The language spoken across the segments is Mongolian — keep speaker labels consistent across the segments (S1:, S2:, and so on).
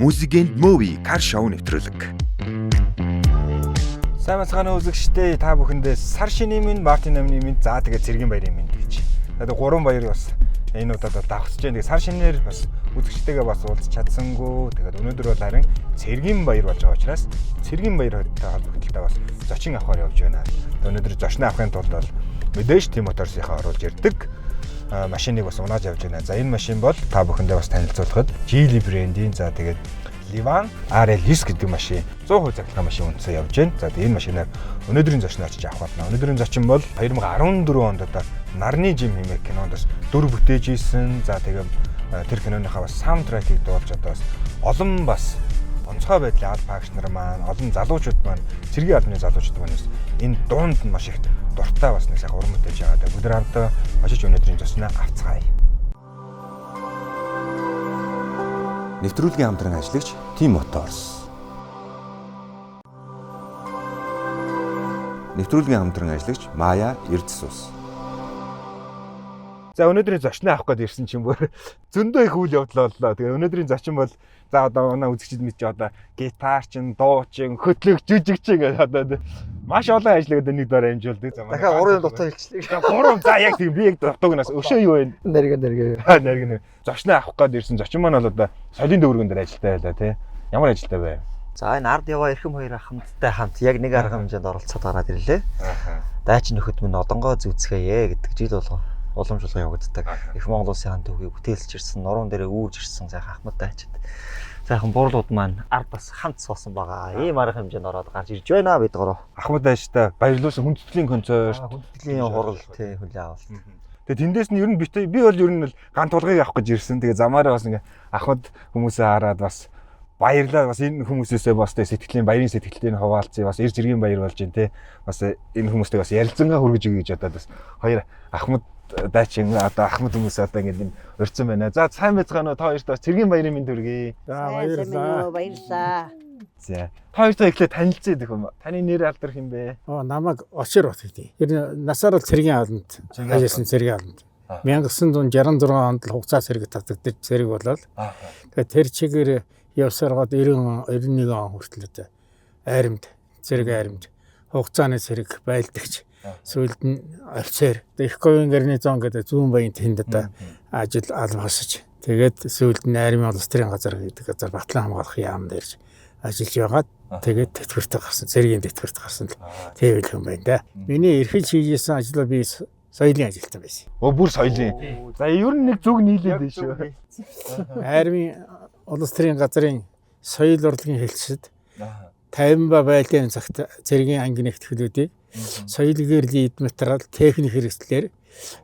S1: Music and Movie Car Show нэвтрүүлэг.
S2: Сайн байцгаана уу үзэгчдээ, та бүхэндээ сар шинийн минь, Мартин намны минь, за тэгээ цэргийн баярын минь гэж. Тэгээд гурван баяр бас энэ удаад давхцаж байна. Тэгээд сар шинээр бас үзэгчтэйгээ бас уулзч чадсангүй. Тэгээд өнөөдөр бол харин цэргийн баяр болж байгаа учраас цэргийн баяртай холбогдлолтой бас зочин авахар явж байна. Тэгээд өнөөдөр зочноо авахын тулд бол мэдээж Team Motors-ийнхаа оруулж ирдэг машиныг бас унааж явж байна. За энэ машин бол та бүхэндээ бас танилцуулахад Geely брендийн, за тэгээд Livan RL9 гэдэг машин 100% захиргааны машин үндсээ явж байна. За тэгээд энэ машинаар өнөөдрийн зочноо очиж авах болно. Өнөөдрийн зочин бол 2014 онд одоо Нарны жим хэмээх кинонд бас дүр бүтээж исэн. За тэгээд тэр киноныхаа бас саундтрекийг дуулж одоо бас олон бас онцгой байдлын аль пагч нар маань, олон залуучууд маань, цэргийн албаны залуучууд маань бас энэ дуунд нь маш их дуртай бас нэг сайхан уран бүтээж байгаа. Тэгээд бүгд хамтдаа очиж өнөөдрийн зочноо авцгаая.
S1: Нэвтрүүлгийн хамтран ажиглагч Team Motors. Нэвтрүүлгийн хамтран ажиглагч Maya Эрдэс ус.
S2: За өнөөдрийн зочноо авах гээд ирсэн чинь бүр зөндөө их үйл явдал боллоо. Тэгээ өнөөдрийн зочин бол за одоо манай үзэгчид мэдчих одоо гитар чин, дуу чин, хөтлөгч, жүжигч гэдэг одоо маш олон ажил гэдэг нэг дор амжуулдаг. За манай
S3: Дахиад гурван дутуу хэлчихлээ.
S2: Гурван, за яг тийм, би яг дутуугнаас өшөө юу вэ?
S3: Нэргэ нэргэ.
S2: Нэргэн. Зочноо авах гээд ирсэн. Зочин маань бол одоо солийн дөвөргөн дээр ажилтаа байлаа тий. Ямар ажилтаа вэ?
S3: За энэ ард яваа эрхэм хоёр ахмадтай хамт яг нэг арга хэмжээнд оролцоод гараад ирлээ. Дайчин нөхөд минь одонгоо зүцгээе гэдэг жил болго уламжуулга явагддаг. Их Монгол улсын хаан төвхийг бүтээлж ирсэн, нуруунд дээрээ үүрж ирсэн сайхан ахмад дайчид. Сайхан буурлууд маань ард бас хамт суусан байгаа. Ийм арга хэмжээнд ороод гарч ирж байна бид гурав.
S2: Ахмад ажилтаа баярлуулсан хүндэтгэлийн концерт.
S3: Хүндэтгэлийн хурал тий хүлээ авалт.
S2: Тэгээ тэндээс нь ер нь би бол ер нь бол ган тулгыг авах гэж ирсэн. Тэгээ замаараа бас ингээ ахмад хүмүүсээ хараад бас баярлаа, бас энэ хүмүүсээсээ бас тэ сэтгэлийн баярын сэтгэлийг хуваалцъя, бас эр зэргийн баяр болж байна те, бас энэ хүмүүстэй бас ярилцангаа хүргэж өгье гэж бодоод бас хоёр ахмад дайчин одоо ахмад хүмүүс одоо ингэ энэ урьдсан байна. За сайн байцгаана уу, та хоёрт бас цэргийн баярын мэнд хүргэе.
S4: За баярлалаа.
S5: Баярлалаа.
S2: За та хоёртой эхлээд танилцъя гэх юм. Таны нэр алдар хэн бэ?
S4: Оо намайг Очир бат гэдэг. Ер нь насаар бол цэргийн албанд ажилласан, цэргийн албанд. 1966 онд л хугацаа цэрэг татагдаж цэрэг болоод тэгээд тэр чигээр явсараад 90 91 он хүртэл одоо айрамд цэрэг айрамд хугацааны цэрэг байлдагч, сүүлд нь офицер, их говийн гарнизон гэдэг зүүн баян тэнд одоо ажил албасаж, тэгээд сүүлд нь айрмын улс төрийн газар гэдэг газар батлан хамгаалах яамд ирж ажиллаж байгаад тэгээд тэтгэврт гарсан, цэргийн тэтгэврт гарсан л тийм л хүн байна да. Миний эрхэлж хийжсэн ажлаа би соёлын ажилтан байсан.
S2: Өө бүр соёлын. За ер нь нэг зүг нийлээд байна шүү.
S4: Айрмын улс төрийн газрын соёл урлагийн хэлцэд 50 ба байлын цагт цэргийн анги нэгтгэлүүдийг соёл гэрлийн эд материал, техник хэрэгслээр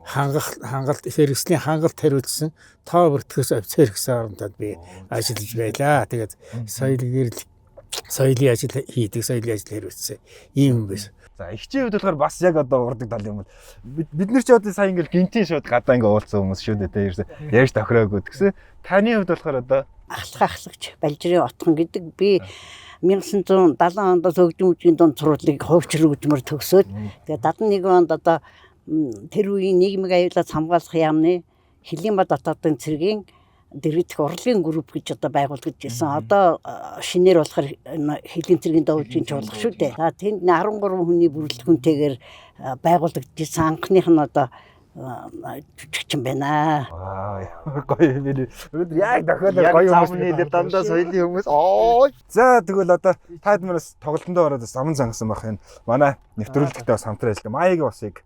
S4: хангах хангалт хэрэгслийн хангалт хариуцсан тоо бүртгэс офицер гэсэн оронтод би ажиллаж байлаа. Тэгээд соёл гэрэл соёлын ажил хийдэг, соёлын ажил хариуцсан ийм юм байсан.
S2: За эгчийн хувьд болохоор бас яг одоо урдаг тал юм бол бид нар ч одоо сайн ингээл гинтийн шууд гадаа ингээ уулзсан хүмүүс шүү дээ те, ерөөсөө ярьж тохироогүй. Тэгсэн таны хувьд болохоор одоо
S5: Ахлах ахлагч Балжирын отхон гэдэг би 1970 онд хөгжим үжгийн дунд сургуулийг хувьчрын хөгжмөр төгсөөд тэгээ 71 онд одоо тэр үеийн нийгмийг аюулаас хамгаалах яамны Хөлийн ба дотоодын цэргийн дэргэдэх урлагийн групп гэж одоо байгуулагдаж ирсэн. Одоо шинээр болохоор хөлийн цэргийн дуу хөгжмийн чуулга шүү дээ. За тэнд 13 хүний бүрэлдэхүүнтэйгээр байгуулагдаж ирсэн анхных нь одоо жүжигчин байна.
S2: Аа ямар гоё юм бэ. Өнөөдөр яг тохиолоо гоё
S3: зам
S2: хүмүүс
S3: нийлээ дандаа соёлын хүмүүс. Оо
S2: За тэгвэл одоо та хэд манаас тоглолтондоо ороод бас аман зангасан байх энэ манай нэвтрүүлэгтээ бас хамтран ажилладаг Маягийн усыг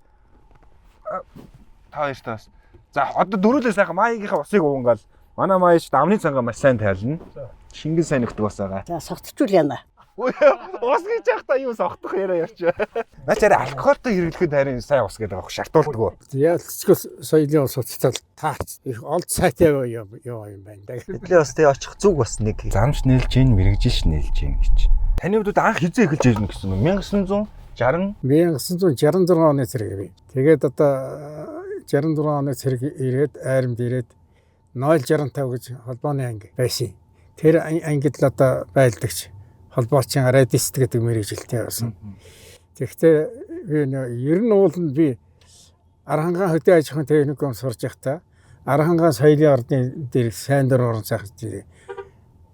S2: та хоёртой бас. За одоо дөрүлээ сайхан Маягийнхаа усыг уунгаал манай Маяч амны цангаа маш сайн тайлна. Шингэн сайн нөхдөг бас байгаа.
S5: За согтчул яана.
S2: Ус гэж яах та юу согтох яриа ярьч. Наач арай алкогольтой хэрэглэхэд харин сайн ус гэдэг аах шартуулдаг.
S4: Яалтчгүй соёлын улс утастай таац их олд сайтай юм юм байна да.
S3: Бидний бас тэгээ очих зүг бас нэг.
S2: Замч нээлж гин, мэрэгжилч нээлж гин гэж. Таны хувьд анх хизээ эхэлж ирнэ гэсэн юм. 1960
S4: 1966 оны цэрэг би. Тэгээд одоо 66 оны цэрэг ирээд айрамд ирээд 065 гэж холбооны анги байсан. Тэр ангид л одоо байлдагч холбоочин радист гэдэг мэргэжилтэй байсан. Тэгэхдээ би ер нь ууланд би Арханган хөдөө аж ахуйн техникум сурж байхдаа Арханган соёлын ордны дээр сайн дурын орон сайхан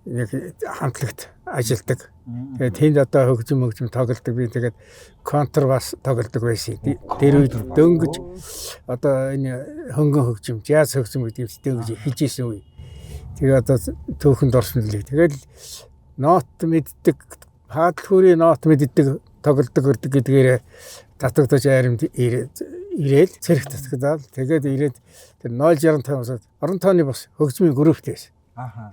S4: нэг хамтлагт ажилладаг. Тэгээд тэнд одоо хөгжим тоглодог. Би тэгээд контрбас тоглодог байсан. Тэр үед дөнгөж одоо энэ хөнгөн хөгжим, жаз хөгжим гэдэг дөнгөж эхэлж исэн үе. Тэгээ одоо түүхэнд орсон лээ. Тэгээд нот мэддэг, хаадл хөөрийн нот мэддэг тоглодог гэдгээр татагдаж айрамд ирээл цэрэг татагдаад тэгээд ирээд тэр 065 орон тооны бас хөгжмийн групптэй байсан.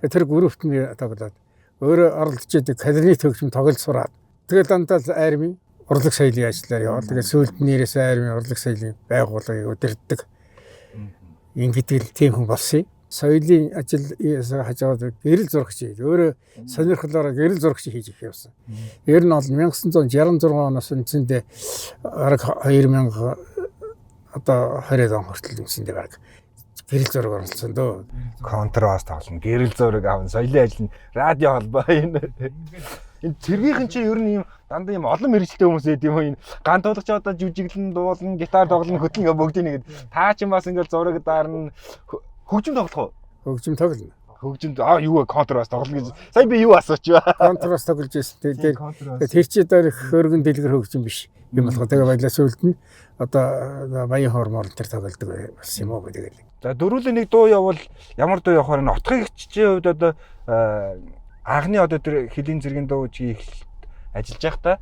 S4: Тэр группт нь тоглоод өөрөө оролцож идэг кларнет хөгжим тоглож сураад тэгэл дандаа л армийн урлаг соёлын ажлаар яваад тэгээд сүүлд нэрээс армийн урлаг соёлын байгууллагыг удирддаг. Ингээд л тийм хүн болсон юм. Соёлын ажил хажууд гэрэл зурагч хийж өөрөө сонирхлоороо гэрэл зурагч хийж их явсан. Ер нь бол 1966 оноос үндсэндээ бараг 2000 одоо 20 он хүртэл үндсэндээ бараг гэрэл зураг оролцсон дөө.
S2: Контрбас тоглоно, гэрэл зураг авна, соёлын ажил нь радио холбоо энэ. Энэ цэргийнхэн чи ер нь юм дандаа юм олон мэрэгчлээ хүмүүс байд юм уу энэ ган туулагч одоо жүжиглэн, дуулна, гитар тоглоно, хөтлөн гэх бүгдийг нэг та чинь бас ингээл зураг дарна, хөгжим тоглох уу?
S4: Хөгжим тоглоно.
S2: Хөгжимд юу контрбас тоглоно гэж сая би юу асууч ба.
S4: Контрбас тоглож байсан. Тэр чи дээр хөргөн дэлгэр хөгжим биш юм болох. Тэгээ баялаа сүүлд нь одоо баян хормоор тэр тоглодог болсон юм уу гэдэг.
S2: За дөрвөлөө нэг дуу явбал ямар дуу явахаар энэ отхыг чичийн хувьд одоо анхны одоо тэр хөлийн зэргийн дуу жиг ажиллаж байхдаа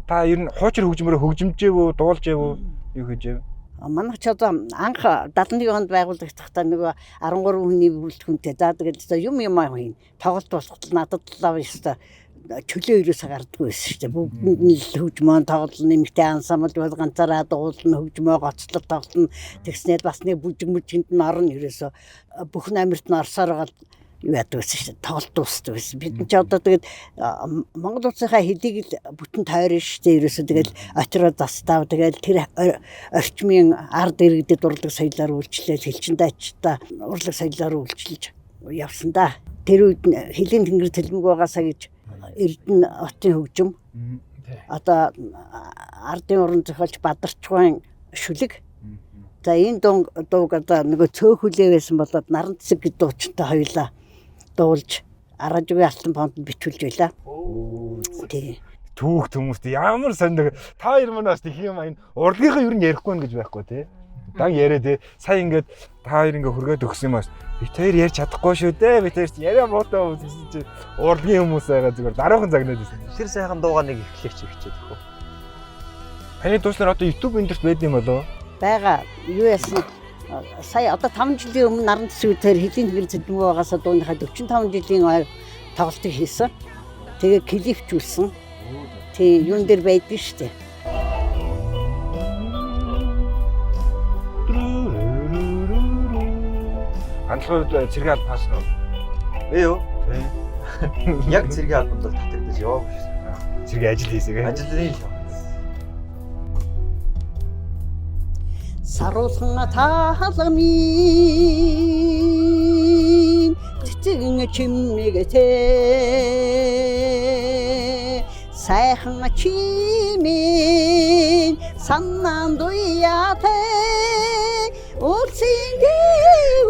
S2: та ер нь хуучир хөгжмөрөө хөгжимжээв үү, дуулжээв үү, юу хийжээв?
S5: Манайх ч одоо анх 71 онд байгуулагдахдаа нөгөө 13 хүний бүрэлдэхүүнтэй. За тэгэл юм юм аа хийн. Тоглолт болоход надад л ёстой чөлөө ерөөсөө гардаггүй байсан шүү дээ. Бүгдэнд нь л хөгжмөө тоглоно, нэмэгтэй ансамбл бол ганцаараа дуулна, хөгжмөө гоцлол тоглоно. Тэгснээр бас нэг бүжиг мүжигэнд нь орно ерөөсөө бүх амирт нь орсоор байгаа юу яадаг байсан шүү дээ. Тоглолт дуусдаг байсан. Бид нар ч одоо тэгээд Монгол улсынхаа хэлийг л бүтэн тойрно шүү дээ. Ерөөсөө тэгэл очроо застав. Тэгэл тэр орчмын ард иргэдэд урлаг соёлоор үйлчлээл, хилчин дайчдаа урлаг соёлоор үйлчилж явсан да. Тэр үед хөлийн тэнгэр тэлмэг байгаасаа гэж Эрдэнэ хотын хөгжим одоо ардын уран зохиолч Бадарчгуйн шүлэг. За энэ дууг одоо нөгөө цөөхүлээ байсан болоод наран цэцэг гэдэг дуучинтай хоёлаа дуулж Аражгүй алтан фондод бичүүлж байлаа. Тий.
S2: Түүх хүмүүст ямар сонир та хоёр маань бас тэх юм аа энэ урлагийнхаа ер нь ярихгүй нэ гэж байхгүй тий. Дан яриа тий. Сая ингээд та хоёр ингээд хөргөөд өгсөн юм бас бит хоёр ярьж чадахгүй шүү дээ. Бит хоёр яриа муутай хүмүүс гэсэн чи урлагийн хүмүүс байгаа зүгээр дараахан загнаад байсан.
S3: Тэр сайхан дуугаа нэг эхлэх чи хичээд өгөө.
S2: Таны дууснаар одоо YouTube энэ төрт байд юм болоо?
S5: Байгаа. Юу яасан сая одоо 5 жилийн өмнө наран цэцэг тэр хөлийн тэнгэр цэдмэг байгаасаа дууныхаа 45 жилийн ой тоглолтыг хийсэн. Тэгээ клипчүүлсэн. Тий, юун дээр байдаг шүү дээ.
S2: Ганцхан хувьд цэргийн алба хаасан уу?
S3: Би юу?
S2: Тий.
S3: Яг цэргийн албанд бол татагдаж яваагүй шүү.
S2: Цэргийн ажил хийсэн гэ.
S3: Ажлын л.
S5: Саруулхан таалгамын цэцэгэн чимээгтэй сайхан чимээн санаан дуяатай үлсийн дээгүүр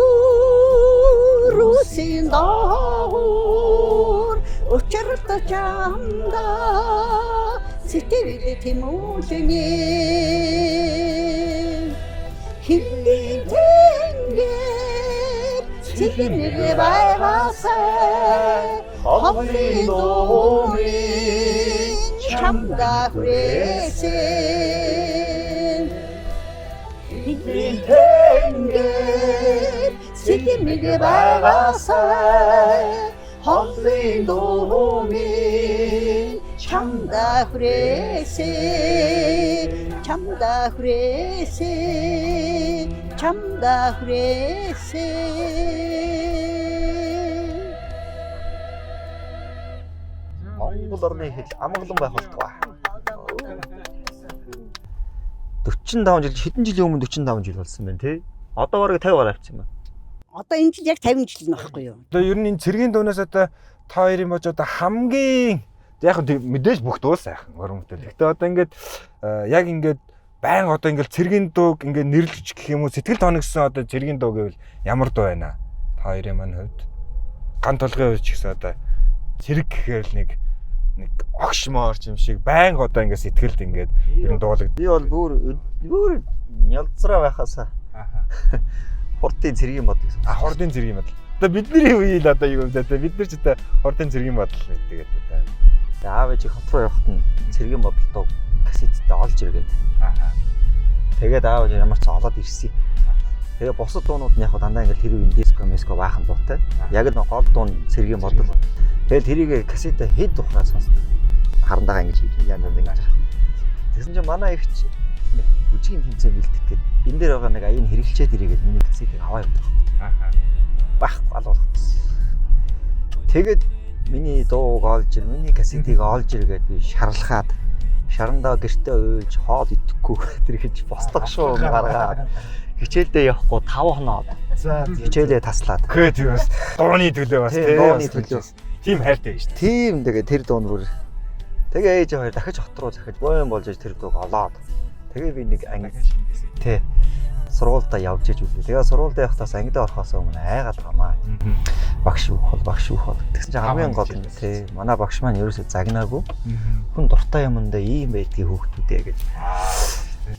S5: үсийн доогуур учирт чамда сэтгэл тэмүүлнэ хинний тэнгэр цэцэг байгаасай ховын дуумын чамда хүрээсэн хинний тэнгэр цэцэг байгаасай ховын дуумын чамда хүрээсэн чамда хүрээсэн чамда хүрээсэн.
S3: Монгол орны хэл амгалан байх болтугай. 45 жил хэдэн жилийн өмнө 45 жил болсон байна тий. Одоо бараг 50 гаруй авчихсан юм байна.
S5: Одоо энэ жил яг 50 жил нь байхгүй юу?
S2: Одоо ер нь энэ цэргийн дуунаас одоо та хоёрын бож одоо хамгийн яг мэдээж бүх дуу сайхан уран бүтээл. Гэхдээ одоо ингээд яг ингээд байн одоо ингээд цэргийн дууг ингээд нэрлэж гэх юм уу сэтгэл тоногсон одоо цэргийн дуу гэвэл ямар дуу байна? Та хоёрын маань хувьд. Ган толгойн үед ч гэсэн одоо цэрэг гэхээр л нэг огш моорч юм шиг байнга одоо ингээд сэтгэлд ингээд ер нь дуулагд.
S3: Би бол бүр нялзраа байхаасаа. Хурдын цэргийн бодлыг
S2: сонссон. А хурдын цэргийн бодол. Одоо бидний үеийн л одоо юу юм бэ те бид нар ч одоо хурдын цэргийн бодол гэдэг л одоо.
S3: Аав ээжийг хот руу явахад нь цэргийн бодолтой кассеттэй олж иргээд. Тэгээд аав ээж ямар ч олоод ирсэн. Тэгээ бусад дуунууд нь яг дандаа ингээл тэр үеийн диско меско баахан дуутай. Яг л гол дуун цэргийн бодол. Тэгэл тэрийг кассета хэд ухраа сонсдог. Харандагаа ингэж хийж янз янз ингэж. Тэгсэн чинь манай ихч нэг бүжгийн тэмцээн бэлтгэх гээд энэ дээр байгаа нэг аян хэрэглчээд ирээгээд миний кассетыг аваа явдаг. Байхгүй алуулгацсан. Тэгээд миний дууг олж ир, миний кассетыг олж ир гээд би шарлахад шарандаа гэртээ уйлж хоол идэхгүй тэр хийж бослог шуу гаргаад хичээлдээ явахгүй 5 хоноод. За хичээлээ таслаад.
S2: Гэ тийм бас дууны төлөө бас
S3: тийм дууны төлөө.
S2: Тийм хайртай шүү дээ.
S3: Тийм тэгээ тэр дуун бүр. Тэгээ ээж хоёр дахиж хот руу захиж боён болж тэр дууг олоод. Тэгээ би нэг анги тий сургуульдаа явж иж үлээ. Тэгээ сургуульдаа явахдаас ангидаа орохоос өмнө айгаад гамаа. Багш юу хол, багш юу хол. Тэгсэн чинь хамгийн гол нь тий манай багш маань ерөөсөө загнаагүй. Хүн дуртай юмдаа ийм байдгийг хөөхтүүдээ гэж.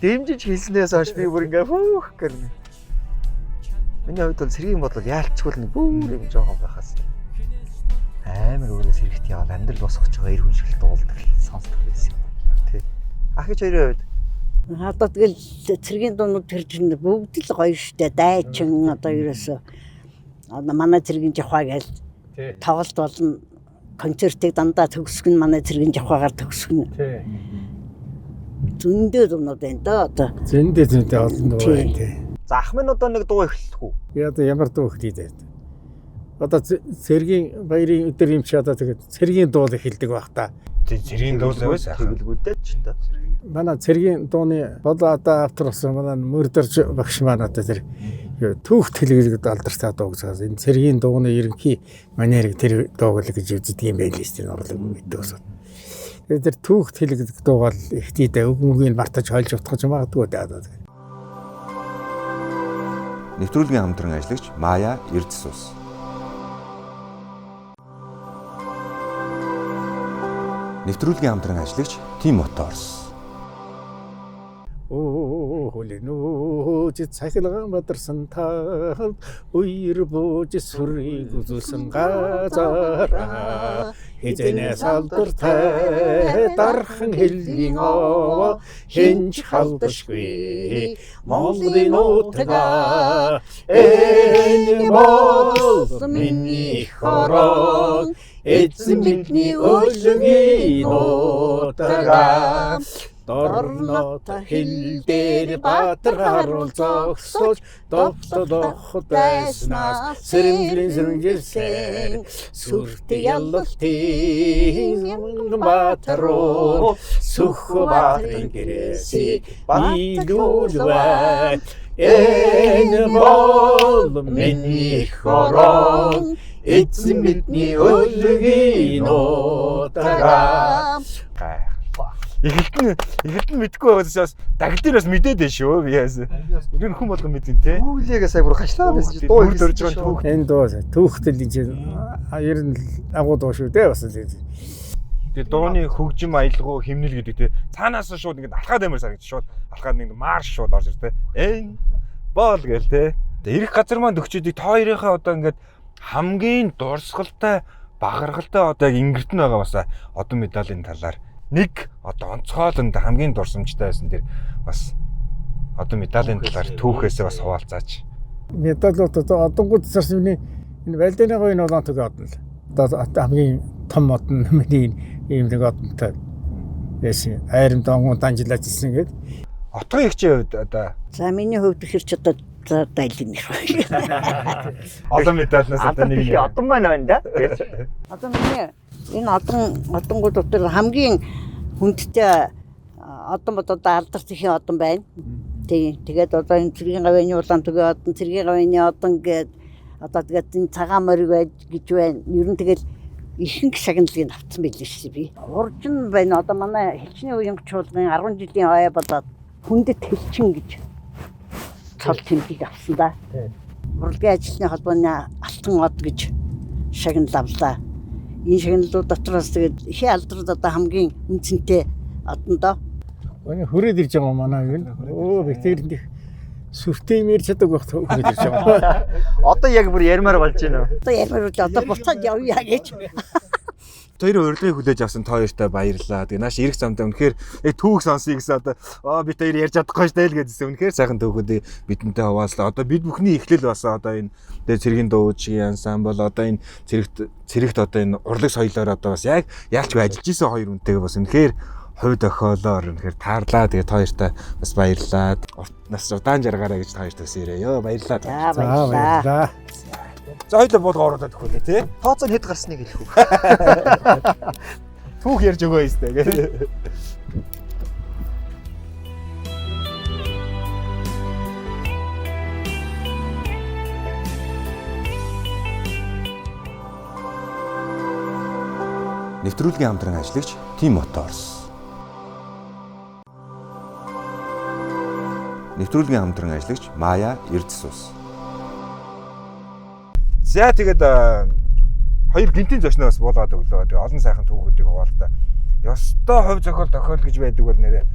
S3: Дэмжиж хэлснээс хойш би бүр ингээ хөөх гэрнэ. Миний хувьд бол цэргийн бодол яалчгүй нэг бүр юм жоохон байхаас амар өөрөө цэрэгт явал амьдрал босгож байгаа эр хүн шиг л дуулдаг сонсдог байсан юм. Тий. Ах гэж хоёрын хувьд
S5: одоо тэгэл цэргийн дуунууд тэр чинь бүгд л гоё штэ. Дайчин одоо ерөөсөө одоо манай цэргийн жавхаа гээл тоглолт болно. Концертыг дандаа төгсгөн манай цэргийн жавхаагаар төгсгөн.
S4: Тий.
S5: Зөндөө дуунууд байна доо одоо.
S4: Зөндөө олон дуу байна тий.
S3: За ах минь одоо нэг дуу эхлэх үү?
S4: Би одоо ямар дуу эхлэе дээ. Одоо цэргийн баярын өдөр юм чи одоо тэгээд цэргийн дуу эхэлдэг байх та.
S2: Цэргийн дуу л байс ахаа.
S3: Тэгэлгүүдээ ч одоо.
S4: Манай цэргийн дууны бол одоо автор болсон манай мөрдөрж багш маань одоо тэр түүхт хэлэглэгд алдартай дуу гэж байгаа. Энэ цэргийн дууны ерөнхий манерыг тэр дууг л гэж үздэг юм байл шүү дээ. Орлог гэдэг бас. Тэгээд тэр түүхт хэлэгдэх дуугаал ихтийдээ үг мөгийг мартаж хойлж утгаж магадгүй дээ одоо.
S1: Нэвтрүүлгийн хамтран ажиллагч Мая Эрдэс ус. Нэвтрүүлгийн хамтран ажиллагч Team Motors.
S4: Хөлнөөж цахилгаан бадарсан тал үер бууж сүрийг үзүүлсэн газараа хизэнээс алдартай дархан хэлний овоо хинч халдашгүй Монголын нутгаа энэ бол миний хорон эзэн бидний өлгийн нутгаа Дорнот хил дээр баатар харуул зогсож довтлох байснаас сэрэмжлэн сэрэмжилсэн сүртэй яллалтын баатаруу сүх баатарын гэрээсийг биелүүлвэ. Энэ бол миний хорон эзэн бидний өлгийн нутгаа.
S2: Эхэлт нь мэдгүй байгаас бас дагтын бас мэдээд байна шүү би яас. Ер нь хүн болгон мэдэн те.
S3: Гүйлээгээ сая бүр хашлаад байсан чи дуу
S2: дөрж байгаа түүх.
S4: Энэ дуу түүхтэл энэ чинь ер нь агуу дуу шүү дээ бас.
S2: Тэгээ дууны хөгжим аялгау химнэл гэдэг те. Цаанаас нь шууд ингээд алхаад амар санагдаж шууд алхаад нэг марш шууд орж ир те. Энэ бол гээл те. Тэгээ ирэх газар маань төгчүүдийг та хоёрынхаа одоо ингээд хамгийн дурсгалтай багаргалтай одоо яг ингэрт нь байгаа бас одон медалийн талаар нэг одоо онцгойлонд хамгийн дурсамжтай байсан тэр бас одоо медалийн талаар түүхээсээ бас хуваалцаач.
S4: Медалууд одоо одонгууд царсан миний энэ Валдины гоё улаан төг одон л. Одоо хамгийн том одон миний ийм нэг одонтой байсан. Айрам донгон данжилаж ирсэн гээд.
S2: Отгон ихчийн хувьд одоо.
S5: За миний хувьд ихэр ч одоо дайлын нэр.
S2: Олон медальнаас одоо нэг
S3: юм. Одон маань байна да.
S5: Одоо миний энэ одонгууд дотор хамгийн хүндтэй одон бод одоо алдарт ихийн одон байна. Тийм. Тэгээд одоо энэ цэргийн гавьяаны улаан төгийн одон, цэргийн гавьяаны одон гээд одоо тэгээд энэ цагаан мориг байж гэж байна. Ер нь тэгэл ихэнх шагналыг авцсан байлээ шүү би. Уржин байна. Одоо манай хэлчний үеийн чуулган 10 жилийн ой болоод хүндэт хэлчин гэж цол тэмдгийг авсан да. Урлагийн ажилтны холбооны алтан од гэж шагнал авлаа. Энэ шагналууд дотроос тэгээд ихэн алдрууд одоо хамгийн үнцэнтэй одондоо.
S4: Өнөө хүрээд ирж байгаа манай юм. Өө би тэр нэг сүртэй юм ярьж чадаагүй байх хүрээд ирж байгаа.
S3: Одоо яг бүр ярмаар болж байна уу?
S5: Одоо ярмаар бол одоо буцаад явъя гэж.
S2: Хоёрын урилгыг хүлээж авсан та хоёртай баярлалаа. Тэгээ нааш ирэх замдаа үнэхээр яг түүх сонсъё гэсэн одоо бид хоёр ярьж чадахгүй шүү дээ л гэдсэн. Үнэхээр сайхан түүхүүдийг бидэнтэй хуваалцлаа. Одоо бид бүхний эхлэл бас одоо энэ тэгээ цэргийн дуучин ансамбл одоо энэ цэрэгт одоо энэ урлаг соёлоор одоо бас яг яалчгүй ажиллаж исэн хоёр хүнтэйгээ бас үнэхээр хувь тохиолоор үнэхээр таарлаа. Тэгээ та хоёртай бас баярлалаа. Урт нас удаан жаргаарай гэж та хоёрт өсөөрэй. Йоо баярлалаа.
S5: За
S4: За
S5: баярлалаа.
S4: баярлалаа.
S2: За хоёулаа буулга оруулаад өгөх үү тий.
S3: Тооцоо нь хэд гарсныг хэлэх үү?
S2: Түүх ярьж өгөө юм гэдэг.
S1: Нэвтрүүлгийн хамтран ажиллагч Team Motors. Нэвтрүүлгийн хамтран ажиллагч Maya Эрдэс ус.
S2: За тэгээд хоёр гинтийн зочноо бас буулгаад өглөө. Тэгээд олон сайхан түүхүүдийг хуваалцаа. Ёстой хувь зохиол тохиол гэж байдаг бол нэрээ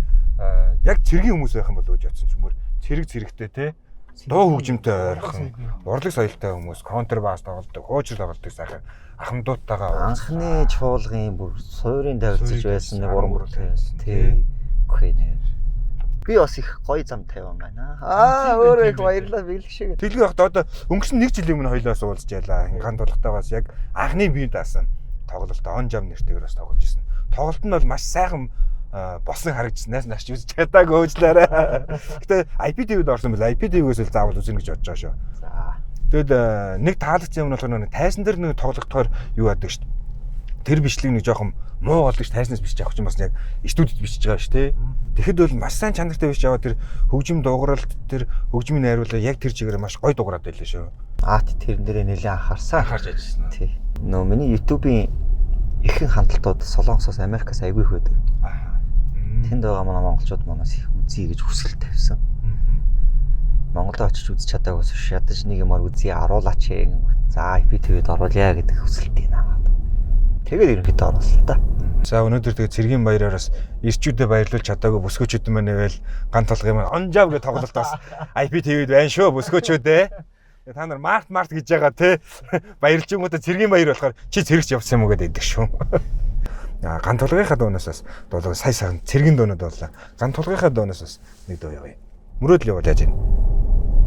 S2: яг цэргийн хүмүүс байх юм болов уу гэж бодсон ч юм уу. Цэрэг цэрэгтэй те. Дуу хөгжимтэй ойрхон, урлаг соёлтой хүмүүс, контрбас тоглодог, хуучир тоглодог сайхан ахмадуудтайгаа
S3: Анхны чуулгын бүр суурийн тавилцаж
S2: Суурийг
S3: байсан нэг
S2: тавьсан,
S3: уран
S2: уран
S3: бүтээл.
S2: бүтээл.
S3: Тий. Үгүй нэр. Би бас их гоё зам тавиан байна. Аа өөрөө их баярлалаа бэлэг шиг.
S2: Тэглэг байхад одоо өнгөрсөн нэг жилийн өмнө хоёлоос уулзж ялаа. Ган тулгатаа бас яг анхны бие даасан тоглолт он жам нэртэйгээр бас тоглож исэн. Тоглолт нь бол маш сайхан болсон харагдсан. Найс нач үзэж чадаагүй уучлаарай. Гэтэ IPTV-д орсон байл. IPTV-гээс л заавал үзнэ гэж бодож байгаа шүү.
S3: За.
S2: Тэгэд нэг таалагдсан юм нь болохоор нэг тайсан дээр нэг тоглогдохоор юу яадаг шүү дээ. Тэр бичлэг нэг жоохон муу болдог ш тайснаас бичиж авах чинь бас яг студид бичиж байгаа ш тий. Тэгэхэд бол маш сайн чанартай бичиж аваад тэр хөгжим дуугаралт тэр хөгжмийн найруулга яг тэр чигээр маш гоё дуугараад байлаа шүү.
S3: Аат тэрэн дээрээ нэлээд анхаарсан.
S2: Анхаарч ажилласан.
S3: Тий. Нөө миний YouTube-ийн ихэнх хандлтууд Солонгосоос Америкаас айгүй их байдаг.
S2: Аа.
S3: Тэнд байгаа манай монголчууд манаас их үзье гэж хүсэл тавьсан. Монголд очиж үзэж чадаагүйс биш ядаж нэг юмар үзье аруулаач ээ гэмээр. За IPTV-д оруулъя гэдэг хүсэлтийг аваад. Тэгээд ерөнхийдөө оруулсан та.
S2: За өнөөдөр тэгээ цэргийн баяраар бас ирчүүдэд баярлуулж чадаагүй бүсгүүчүүд маань нэвэл ган толгой маань онжав гэж тоглолт бас IPTV-д байна шүү бүсгүүчүүдээ. Та нар март март гэж байгаа те баярлжингуудаа цэргийн баяр болохоор чи цэрэгч явсан юм уу гэдэг шүү. Аа ган толгойнхаа дуунаас бас дуулаг сая сайхан цэргийн дуунууд боллоо. Ган толгойнхаа дуунаас бас нэг дуу явъя. Мөрөөдөл явуул яаж юм?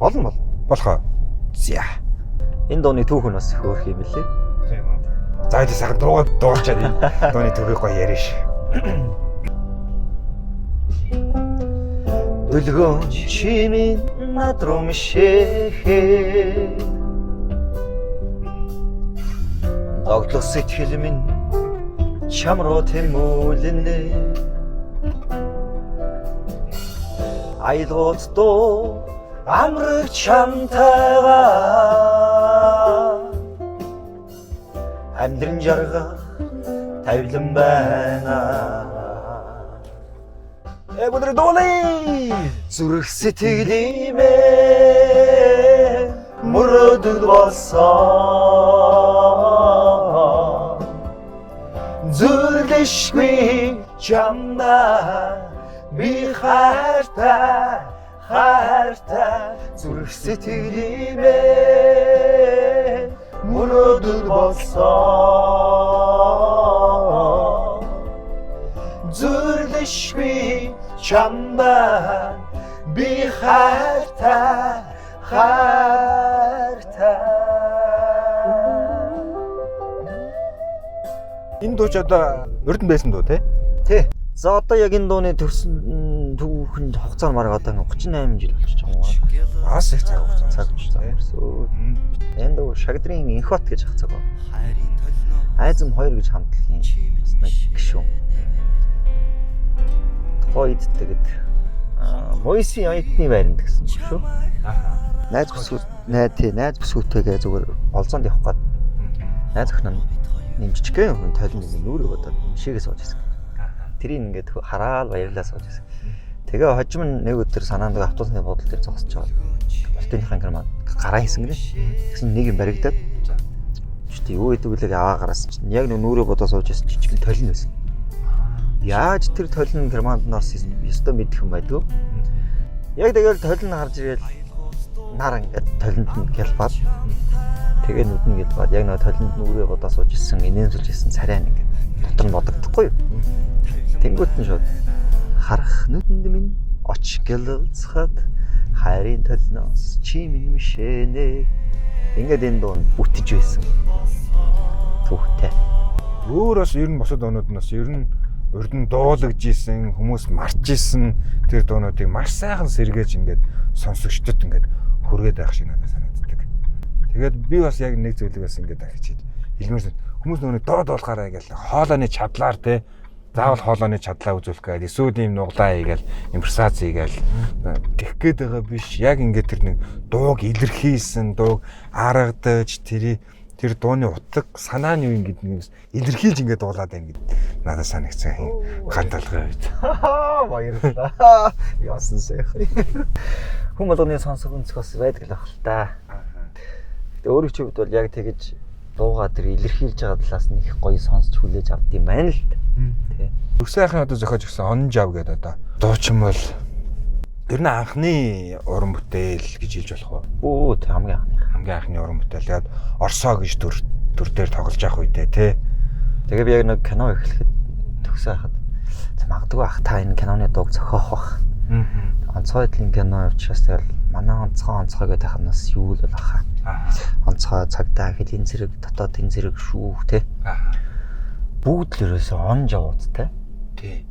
S3: Болно болно.
S2: Болохоо. За.
S3: Энэ дууны түүх нь бас их хөөрх юм лээ.
S2: Тийм үү. За хоёул сайхан дуугаа дуулчаад энэ дууны түүхийг гоё яриаш.
S3: Дүлгөөн чимийн над руу мишэхэ. Догтлох сэтгэл минь чам руу тэмүүлнэ. Аялгууд дуу амраг чамтайгаа амьдран жаргах тавилан байна.
S2: Э өнөөдөр дуулъя.
S3: Зүрх сэтгэлимээ мөрөөдөл болсон. Зүрлэшгүй чамдаа би хайртай хайртай зүрх сэтгэлимээ мөрөөдөл болсон. Зүрлэшгүй чамдаа би хайртай хайртай.
S2: Энэ дуу ч одоо урд нь байсан дуу те?
S3: Тий. За одоо яг энэ дууны төрсөн түүхэн хугацаа нь бараг одоо 38 жил болчихж байгаа юм.
S2: Бас их цаг хугацаа.
S3: Цаг хугацаа өнгөрсөн. Энэ дуу Шагдрын Инхот гэж ах цаг. Айзам 2 гэж хамтлагийн бас нэг гишүүн. Тухайн үед тэгээд Мойсийн оюутны байранд гэсэн баг шүү. Найз бүсгүй найз тий найз бүсгүйтэйгээ зүгээр олзоонд явах гээд найз охин нь нэмжчихгэн хүн тойлон нэг нүрээ бодоод мшигээ сууж байсан. Тэрийг ингээд хараал баярлаа сууж байсан. Тэгээ хожим нь нэг өдөр санаанд автобусны буудлын дээр зогсож байгаа. Алтынхаа гэр маань гараа хийсэн гинэ. Тэгсэн нэг юм баригдаад шүү дээ. Юу гэдэг вүлэг аваа гараасан чинь яг нүүрээ бодоо сууж байсан жижигэн толин байсан. Яаж тэр толин Германд нь орсон ёстой мэдэх юм байдгүй. Яг тэгэл толин харж ирээл нар ингээд толинд нь гялбаад тэгээ нүдэн гялбаад яг нөгөө толинд нүрээ бодоо сууж исэн инээмсэлж исэн царай нь ингээд дотор нь бодогдохгүй юу. Тэнгүүт нь шууд харах нүдэнд минь оч гэлэлцхад хайрын толиноос чи минь мишэнэ. Ингээд энэ дуу бүтэж байсан. Түүхтэй.
S2: Өөр бас ер нь бусад дуунууд нь бас ер нь урд нь дуулагдж исэн, хүмүүс марч исэн тэр дуунуудыг маш сайхан сэргээж ингээд сонсогчдод ингээд хүргээд байх шиг надад санагддаг. Тэгээд би бас яг нэг зүйлийг бас ингээд дахиж хэлмээр хүмүүс нөгөө дуу дуулахаараа ингээл хоолойны чадлаар те заавал хоолойны чадлаа үзүүлэх гээд эсвэл ийм нуглаа хийгээл импресац хийгээл тэгэх гээд байгаа биш. Яг ингээд тэр нэг дууг илэрхийлсэн, дууг аргадаж тэр дууны утга санаа нь юу юм гэдэг нь илэрхийлж ингээд дуулаад байна гэд надад санагдсан ганталгай үед.
S3: Баярлалаа. Яасан сайхан. Хүн болгоны сонсох өнцгөөс байдаг л байх л та. Гэтэ өөрийн чинь хувьд бол яг тэгэж дуугаа тэр илэрхийлж байгаа талаас нь их гоё сонсч хүлээж авд юм байна л та. Тэ.
S2: Өсөө ахын одоо зохиож өгсөн Он жав гэдэг одоо дуучин бол ер нь анхны уран бүтээл гэж хэлж болох
S3: уу? Өө тэг хамгийн анхны.
S2: Хамгийн анхны уран бүтээл. Тэгээд Орсоо гэж төр дээр тоглож явах үедээ тий.
S3: Тэгээ би яг нэг кино эхлэхэд төгсөө хахад магадгүй ах та энэ киноны дууг зохиох бах. Онцгой эдлийн кино учраас тэгэл манай онцгой гэдэг ханаас юу л болох хаа. Онцгой цагдаа хөлийн зэрэг дотоодын зэрэг шүүх тий. Бүгд л ерөөсөө он жавуудтай.
S2: Тий.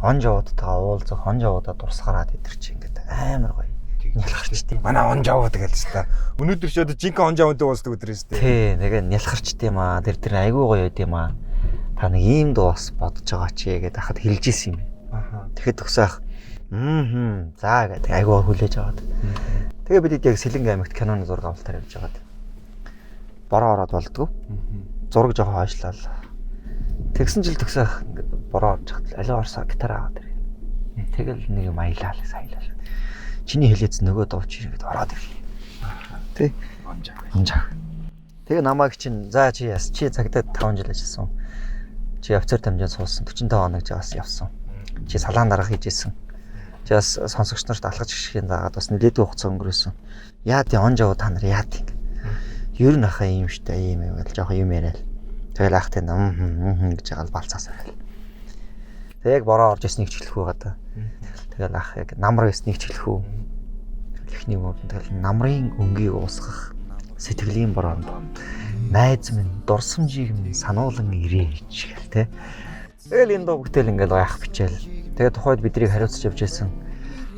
S3: Он жавуудтайгаа уулзах, он жавуудаа дурсгараад идэр чи ингээд амар гоё. Нялхарчтай.
S2: Манай он жавууд гэж л та. Өнөөдөр ч одоо жинхэнэ он жавуудыг уулздаг өдөр шүү дээ.
S3: Тий, тэгээ нялхарчтай юм аа. Тэр айгүй гоё байд юм аа. Та нэг ийм дуу бас бодож байгаа чи гэдээ хахад хэлж исэн юм. Тэгэхэд төгсөөх за гэдэг айгүй хүлээж аваад. Тэгээ бид яг Сэлэнг аймагт киноны зураг авалтаар явж байгаад. Бороо ороод болдгоо. Зураг жоохон хойшлал. Тэгсэн жил төгсөөх ингээд бороо орж хат алиа орсоо гитар аваад ирээ. Тэгэл нэг юм аялаа л аялаа. Чиний хэлээц нөгөө дуу чи ингээд ороод ирлээ. Тэ. Он жав. Тэгээ намайг чинь за чи яс чи цагдаад 5 жил ажилласан. Чи офицер дамжин суусан 45 хоног жаас явсан. Чи салаан дарга хийж исэн. Чи бас сонсогч нарт алхаж гიშхийн дагаад бас нэлээдгүй хугацаа өнгөрөөсөн. Яа тий он жав та нар яа тий. Ер нь ахаа ийм штэ ийм юм гэл жоохон юм яриад. Тэгэл ах тийм гэж ягаал балцаас байл. Тэг яг бороо орж ирснийг ч хэлэхгүй байгаа да. Тэгэл ах яг намар гэснийг ч хэлэхгүй. Эхний мөр тэгэл намрын өнгийг уусгах сэтгэлийн бороонд найз минь дурсамжийг минь сануулan ирээч гэл те. Тэгэл энэ дуу бүтээл ингээл ах бичээл. Тэгээ тухайд бидрийг хариуцж явж байсан.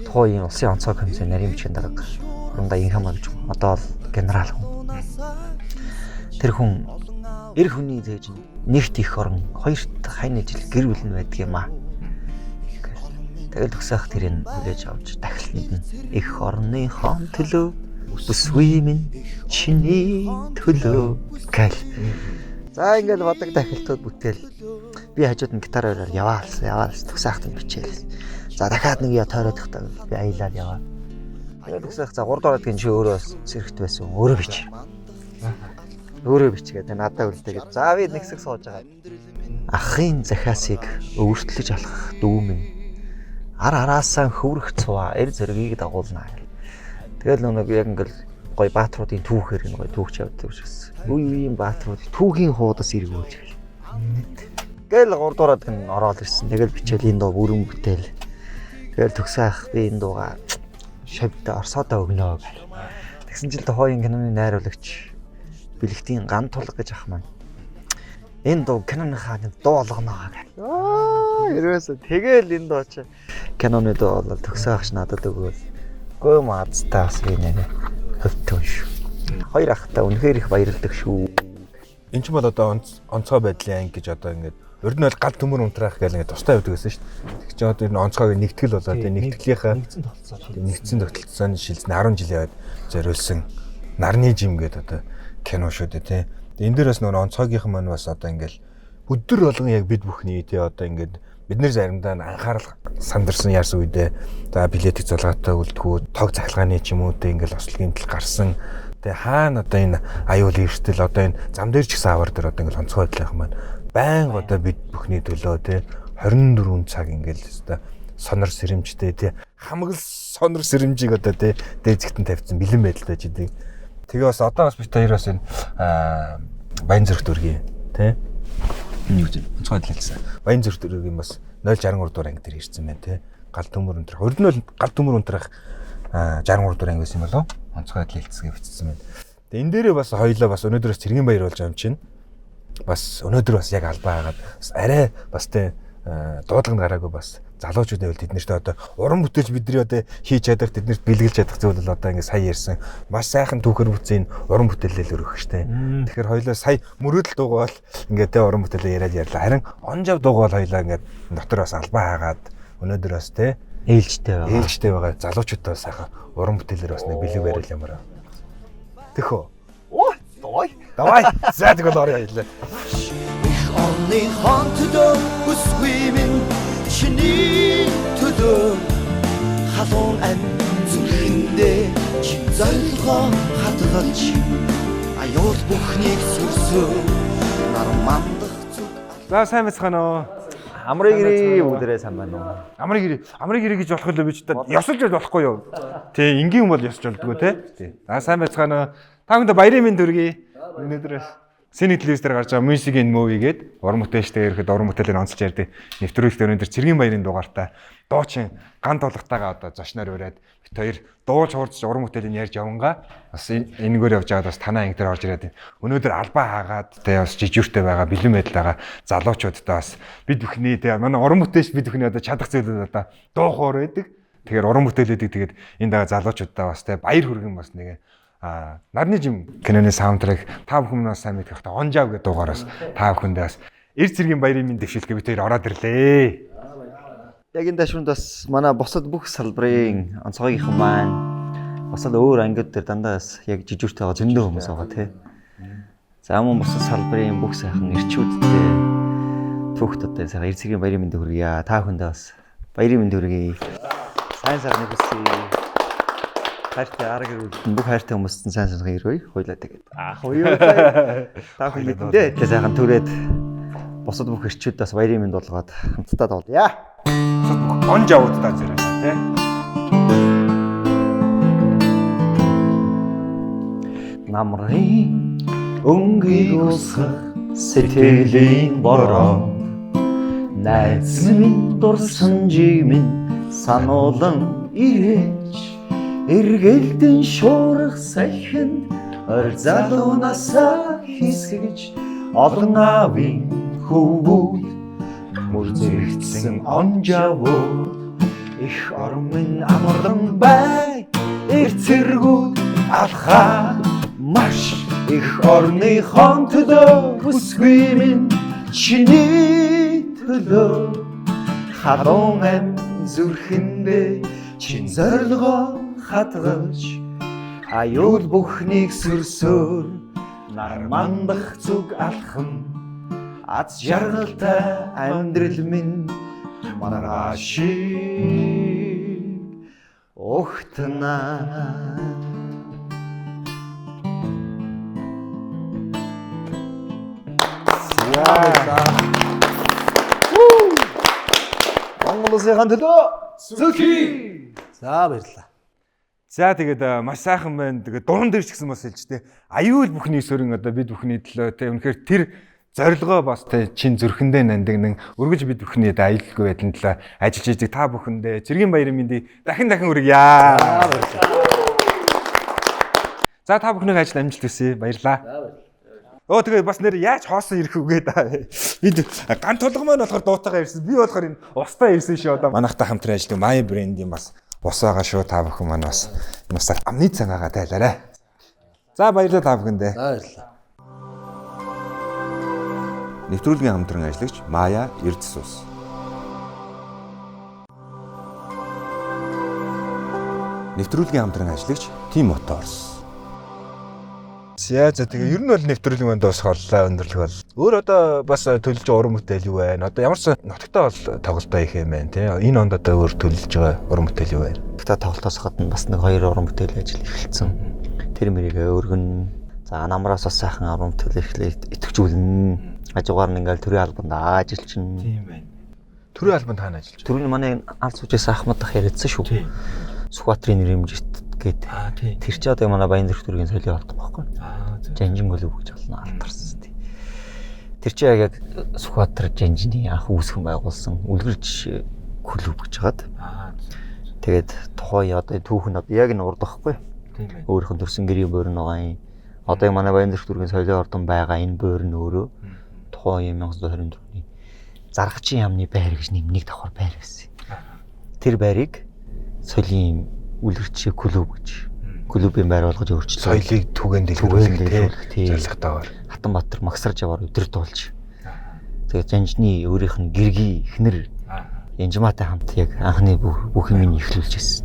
S3: Тухайн улсын онцгой комиссийн нарийн бичгийн дарга Урандаа Инхамаа гэж одоо л генерал хүн. Тэр хүн эр хүний зээж нэгт их орон, хоёрт хань ижил гэр бүл нь байдаг юм аа. Тэгэл төгсөөх тэрийг хүлээж авч дахилтанд нь их орныхон төлөө бүсгүй минь чиний төлөө гэл. За ингээл бодог дахилтууд бүтээл. Би хажууд нь гитар бариар яваалсан төгсөөхт нь бичээл. За дахиад нэг я тойроод тахтаа би аялал яваа. Тэгээд төгсөөх за 3 дугаар гэдгийн чи өөрөө сэрэгт байсан. Өөрөө бич. Өөрөө бич гэдэг надад үлдээгээд. За би нэг хэсэг сууж байгаа. Ахын захиасыг өвөртлөж алхах дүү минь ар араасаа хөврөх цуваа эр зэргийг дагуулна. Тэгэл нэг яг ингээл гоё баатруудын түүхээр энэ гоё түүхч явдаг шигс. Үе үеийн баатрууд түүхийн хуудас эргүүлж гэл. Гэл 3 дуурайд гэн ороод ирсэн. Тэгэл бичээл энэ дуу бүрэн бүтээл. Тэгэл төгсөө ах би энэ дууга шавьд Орсоодоо өгнө гэл. Тэгсэн чил тухайн киноны найруулагч Бэлэгтийн ган тулга гэж ах маань. Энэ дуу киноныхаа дуу болгоно гэл. Аа ерөөсө тэгэл энэ дуу чи киноны дуу болол төгсөө ах надад өгөөл. Гөө маазтай бас би нэ хөвтөн шүү. Хоёр ахтай үнэхээр их баярлдаг шүү.
S2: Энд чинь бол одоо онцгой байдлын анги гэж одоо ингээд урд нь бол гал төмөр унтраах гэл ингээд тустай явдаг гэсэн шүү дээ. Тэг чи одоо энэ онцгойг нэгтгэл болоод тийм нэгтгэлийнхаа нэгдсэн тогтолцооны шилжсэн 10 жилийн үед зориулсан нарны жим гэдэг одоо кино шүү дээ тийм. Энэ дээр бас нөгөө онцгойгийнхан маань бас одоо ингээд өдөр болгон яг бид бүхний тий одоо ингээд бид нэр заримдаа анхаарал сандарсан яарсан үедээ за билетик зулгаатай үлдэхүү, тог цахилгааны ч юм уу тий ингээл осол гэмтэл гарсан Тэ хаана одоо энэ аюул эрсдэл одоо энэ зам дээр ч гэсэн авар дээр одоо ингээл онцгой байдлынхан маань байнга одоо бид бүхний төлөө тэ 24 цаг ингээл өстой сонор сэрэмжтэй тий хамаг л сонор сэрэмжийг одоо тий дээзэгтэн тавьсан бэлэн байдалтай байж идэг. Тэгээ бас одоо бас бид хоёр бас энэ Баян зүрх дүүргийн тий энэ юу гэж онцгой байлсан. Баян зүрх дүүргийн бас 063 дугаар анги дээр ирсэн байна тий. Гал төмөр өнтрах. Урд нь бол гал төмөр өнтрах 63 дугаар анги байсан юм болов уу? Онцгой байдал хэлцгээ бичсэн байна. Тэгээ энэ дээрээ бас хоёлоо бас өнөөдрөөс цэргийн баяр болж байгаа юм чинь. Бас өнөөдөр бас яг албаа хагаад бас арай бас тий дуудлаганд гараагүй бас залуучуудын хувьд тэд нартэй одоо уран бүтээлч бидний одоо хийж чадах тэднэрт бэлгэлж чадах зүйл бол одоо ингээ сая ярьсан маш сайхан түүхээр бүтсэн энэ уран бүтээлэл өргөх штэ. Тэгэхээр хоёлоо сая мөрөөдөл дуугаа бол ингээ тэ уран бүтээлээ яриад ярьлаа. Харин он жав дуугаа бол хоёлоо ингээ дотор бас албаа хаагаад өнөөдөр бас тэ
S3: ээлжтэй байгаа.
S2: Ээлжтэй байгаа залуучуудаа сайхан уран бүтээлээр бас нэг бэлэг барил юмараа. Тэхөө.
S3: Оо, давай.
S2: Давай. За тэгвэл орё хоёлаа.
S6: Их орны хон төлөө бүсгүй минь чиний төлөө халуун ам зүрхэндээ чин зорилгоо хадгалж аюул бүхнийг сүрсөө нар мандах зүг.
S2: За сайн байцгаана уу.
S3: Амрыг ирээ бүгдээрээ сайн байна уу?
S2: Амрыг ирээ. Амрыг ирээ гэж болох л би ч та ёсолж болохгүй юу? Тий, энгийн хүн бол ёсолж болдгоо те. Тий. За сайн байцгаана. Та бүхэнд баярын мэнд хүргэе. Өнөөдөр бас Синий телевиз дээр гарч байгаа Music in Movie гээд уран бүтээлчтэй ирэхэд уран бүтээлээр онцолж ярьдаг нэвтрүүлэгт өнөөдөр цэргийн баярын дугаартаа дуучин ган тулгатайгаа одоо зочноор ураад бит хоёр дуулж хурдж уран бүтээлийн ярьж явангаа бас энэгээр явж байгаад бас танаа анги дээр орж ирээд өнөөдөр албаа хаагаад тэ бас жижүүртэй байгаа бэлэн байдал байгаа залуучуудтай бас бид бүхний тэ манай уран бүтээлч бид бүхний одоо чадах зүйлүүд одоо дуу хоор байдаг. Тэгэхээр уран бүтээлүүдийг тэгээд энэ байгаа залуучуудтай бас тэ баяр хүргэн бас нэг нарны жим киноны саундтрек та бүхэн бас сайн мэдэх байхтай он жав гэдэг дуугараас та бүхэндээ бас эр цэргийн баярын минь дэвшилгээ бид хоёр ороод ирлээ.
S3: Яг энэ дашуунд бас манай бусад бүх салбарын онцгойгийнхан маань бас л өөр ангиуд дээр дандаа бас яг жижүүртэй байгаа зөндөө хүмүүс байгаа тий. За мөн бусад салбарын бүх сайхан эрчүүдтэй түүхт одоо сайхан эр цэргийн баярын мэнд хүргье. Та бүхэндээ бас баярын мэнд хүргье. Сайн сайхныг хүсье. Хайртай арга гэрүүлдэн бүх хайртай хүмүүст нь сайн сайхан ирвэ. Хуйлаа тэгээд. Аах уяа. Та бүхэн мэдэндээ тэгээ сайхан түрээд бусад бүх эрчүүд бас баярын мэнд болгоод хамтдаа дуулъя.
S2: Бусад бүх он жавуудаа зэрэг тий.
S3: Намрын өнгийг усгах сэтгэлийн бороо найз минь дурсан жиг минь сануулan ирэж эргэлдэн шуурах салхинд орь залуунасаа хэсгэж олон аавын хөвгүүд мөр зэрэгцсэн он жавууд их орон минь амарлан бай эр цэргүүд алхаа маш их орны хон төлөө бүсгүй минь чиний төлөө халуун ам зүрхэндээ чин зорилгоо хадгалж аюул бүхнийг сүрсөөр нар мандах зүг алхам аз жаргалтай амьдрал минь маргааш огтнаа. Монгол улсын төлөө
S7: Зүрхий. За баярлалаа.
S2: За тэгээд маш сайхан байна. Тэгээд дуран дээр ч гэсэн бас хэлж тэ. Аюул бүхний сөрөн одоо бид бүхний төлөө тэ үнэхээр тэр зорилгоо бас тэ чин зүрхэндээ нандинан өргөж бид бүхний аюулгүй байдлын төлөө ажиллаж идэг та бүхэндээ цэргийн баярын мэндийг дахин дахин хүргье. За та бүхний ажил амжилт хүсье. Баярлалаа. Өө тэгээ бас нэр яаж хоосон ирэх үгээ да. Бид ган тулга маань болохоор дуутайгаа ирсэн. Би болохоор энэ устаа ирсэн шүү одоо. Манайхтай хамтран ажилладаг My Brand-ийн бас ус байгаа шүү. Та бүхэн маань бас энэ усаар амны цангаагаа тайлаарай. За баярлалаа та бүхэндээ.
S7: За баярлалаа.
S1: Нэвтрүүлгийн хамтран ажиллагч Мая Эрдэс ус. Нэвтрүүлгийн хамтран ажиллагч Team Motors.
S2: За тэгээ ер нь бол нэвтрүүлгийн маань дуусах боллоо өндөрлөх бол. Өөр одоо бас төлөж байгаа уран бүтээл юу байна? Одоо ямар ч нотогтой бол тоглолтоо их юм байна тий. Энэ онд одоо өөр төлөж байгаа уран бүтээл юу байна?
S3: Нотогтой тоглолтоос гадна бас нэг хоёр уран бүтээл ажил эхэлсэн. Тэр мэрийг өргөн. За намраас бас сайхан уран бүтээлээ идэвхжүүлнэ. Хажуугаар нь ингээл төрийн албанд ажиллажна.
S2: Тийм байна. Төрийн албанд хаана ажиллаж байна?
S3: Төрийн манай аль сууж Ахмад ах яриадсан шүү.
S2: Тийм.
S3: Сүхбаатарын нэрэмжит гээд.
S2: Аа тийм.
S3: Тэр чи одоо манай Баян-Зүрх дүүргийн соёлын ордон байхгүй.
S2: Аа зөв.
S3: Жанжин клуб гэж олон алдарсан. Тэр чи яг Сүхбаатар Жанжины анх үүсгэн байгуулсан үлгэрч клуб гэж хагаад.
S2: Аа
S3: Тэгээд тухайн одоо түүх нь одоо яг энэ урд байхгүй.
S2: тийм байна.
S3: Өөрийнх нь төрсөн гэрийн буурн байгаа юм. Одоо манай Баян-Зүрх дүүргийн соёлын ордон байгаа энэ буурн өөрөө тухайн 1924-ний заргачийн яамны байр гэж нэг давхар байр байсан. Тэр байрыг соёлын үлгэрч клуб гэж клубын байр болгож өөрчилсөн.
S2: Соёлыг түгээн
S3: Түгээн
S2: дэлгэрүүлэх
S3: дэлгэрүүлэх,
S2: тий.
S3: тий.
S2: Зорилготойгоор.
S3: Хатанбаатар магсарж яваар өдөрдуулж. Тэгээд Жанжны өөрийнх нь гэргий эхнэр Янжмаатай хамт яг анхны бүх юм эхлүүлж ирсэн.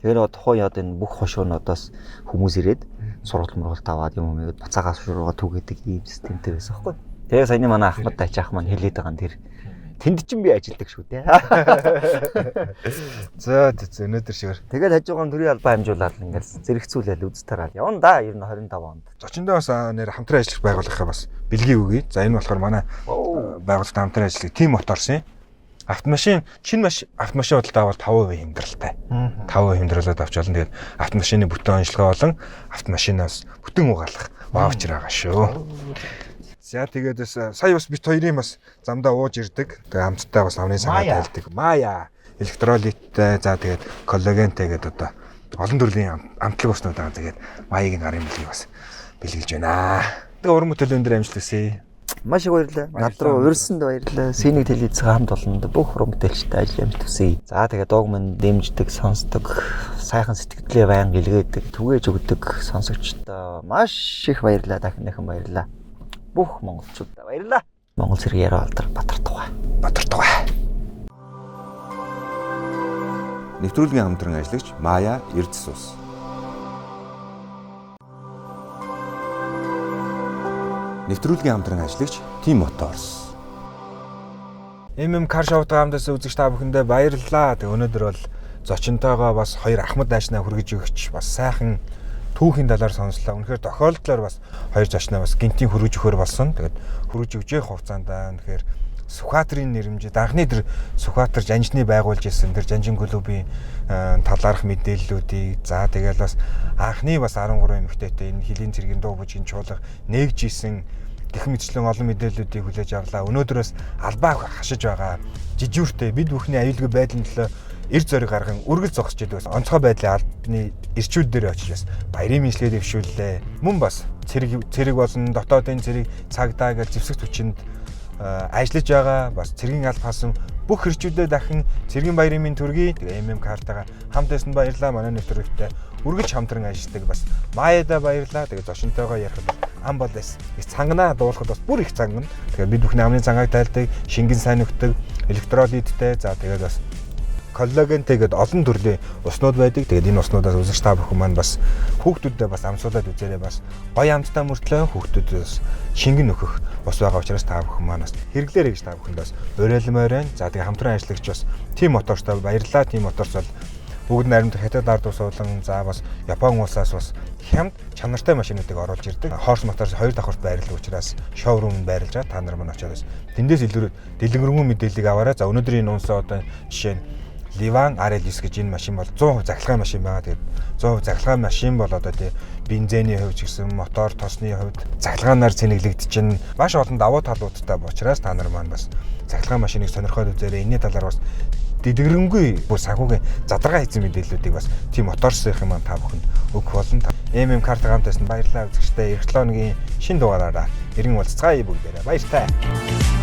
S3: Тэгэхээр тухайн яд энэ бүх хошуунуудаас хүмүүс ирээд сургалт мургалт аваад юм юм буцаагаас шургаа түгээдэг ийм системтэй байсан байхгүй. Тэгээ саяны манай Ахмад дайч ах маань хэлээд байгаа нь тэр тэнд чинь би ажилдаг шүү дээ.
S2: За зэ өнөөдөр шигээр.
S3: Тэгээд хажуугаар нь төрийн албаа амжуулаад ингээл зэрэгцүүлэл үз тараал явна да ер нь 25 онд.
S2: Зочиндоо бас нэр хамтран ажиллах байгууллагынхаа бас бэлгийг өгье. За энэ болохоор манай байгууллагт хамтран ажиллах Team Motors-ын автомашин шинэ маш автомашин худалдаа авал 5% хямдралтай. 5% хямдралаад авч болно. Тэгээд автомашины бүтэн онцлогоо болон автомашинаас бүтэн угаалгах ваучер байгаа шүү. За тэгээд бас сая бас бит хоёрын бас замдаа ууж ирдэг. Тэгээд амттай бас амны санаа тайлдаг. Мая электролиттэй за тэгээд коллагентэй гэдэг одоо олон төрлийн амтлаг уснууд байгаа. Тэгээд маягийн гарын бэлгийг бас бэлгэлж байна. Тэгээд уран бүтээл өндөр амжилт хүсье.
S3: Маш их баярлалаа. Над руу урьсанд баярлалаа. Синийг телевизийн хамт олонд бүх уран бүтээлчтэй ажил амжилт хүсье. За тэгээд дог мань дэмждэг, сонсдог, сайхан сэтгэлдээ байнга илгээдэг, түгээж өгдөг сонсогчдоо маш их баярлалаа. Дахин дахин баярлалаа. Бүх монголчуудаа баярлалаа. Монгол цэрэг яруу алдар Батар тугай.
S2: Батар тугай.
S1: Нэвтрүүлгийн хамтран ажиллагч Мая Эрдэс ус. Нэвтрүүлгийн хамтран ажиллагч Team Motors.
S2: MM Car Show-тай хамтаас үзэгч та бүхэндээ баярлалаа. Тэг өнөөдөр бол зочинтойгоо бас хоёр ахмад дайчнаа хүргэж өгч бас сайхан түүхийн талаар сонслоо. Үнэхээр тохиолдлоор бас хоёр зочноо бас гинтийн хүргэж өгөхөр болсон. Тэгээд хүргэж өгж явах хугацаанд үнэхээр Сүхбаатарын нэрмжид анхны тэр Сүхбаатар Жанжны байгуулж исэн тэр Жанжин клубын талаарх мэдээллүүдийг за тэгэл бас анхны бас 13 эмэгтэйтэй энэ хөлийн цэргийн дуу бүжгийн чуулга нээгж исэн гэх мэтчлэн олон мэдээллүүдийг хүлээж авлаа. Өнөөдөр бас албаа хашиж байгаа жижүүртэй бид бүхний аюулгүй байдлын төлөө эр зориг гарган үргэлж зогсож идэг бас онцгой байдлын албаны ирчүүд дээр очиж бас баярын мэдлэгээ дэвшүүллээ. Мөн бас цэрэг болон дотоодын цэрэг цагдаа гэж зэвсэг хүчинд ажиллаж байгаа бас цэргийн алба хасан бүх хэрчүүдэд дахин цэргийн баярын минь төргий. Тэгээ MM картагаа хамт байсан баярлаа. Манай нэвтрүүлэгтээ үргэлж хамтран ажилладаг бас Маяда баярлаа. Тэгээ зочинтойгоо ярихад ам бол бас их цанганаа дуулахад бас бүр их цангана. Тэгээ бид бүхний амны цангааг тайлдаг, шингэн сайн өгдөг, электролиттэй. За тэгээд бас коллагентэй гэдэг олон төрлийн уснууд байдаг. Тэгээд энэ уснуудаас үзэгч та бүхэн маань бас хүүхдүүдэд бас амсуулаад үзээрэй бас гоё амттай мөртлөө хүүхдүүдэд бас шингэн нөхөх ус байгаа учраас та бүхэн маань бас хэрэглээрэй гэж та бүхэнд бас уриалмаар байна. За тэгээд хамтран ажиллагч бас Team Motors-той баярлалаа. Team Motors бол бүгд найрамдах Хятад ард улс болон за бас Япон улсаас бас хямд чанартай машинуудыг оруулж ирдэг. Horse Motors хоёр давхарт байрлал учраас шоурум байрлаж байгаа. Та нар маань очиод бас тэндээс илүү дэлгэрэнгүй мэдээллийг аваарай. За өнөөдрийн унсаа одоо жишээ нь Livan RL9 гэж энэ машин бол 100% захилгаан машин байгаа. Тэгээд 100% захилгаан машин бол одоо тий бензиний хувьд ч гэсэн мотор тосны хувьд захилгаанаар цэнэглэгдэж маш олон давуу талуудтай учраас та нар маань бас захилгаан машиныг сонирхоод үзээрэй. Энэний талаар бас дэлгэрэнгүй бүр санхүүгийн задаргаа хийсэн мэдээллүүдийг бас тийм моторсынх юм та бүхэнд өгөх болно. MM карт хамт байсан баярлалаа үзэгчдээ. Эх 7 хоногийн шинэ дугаараараа иргэн уулзцгаая бүгдээрээ. Баяртай.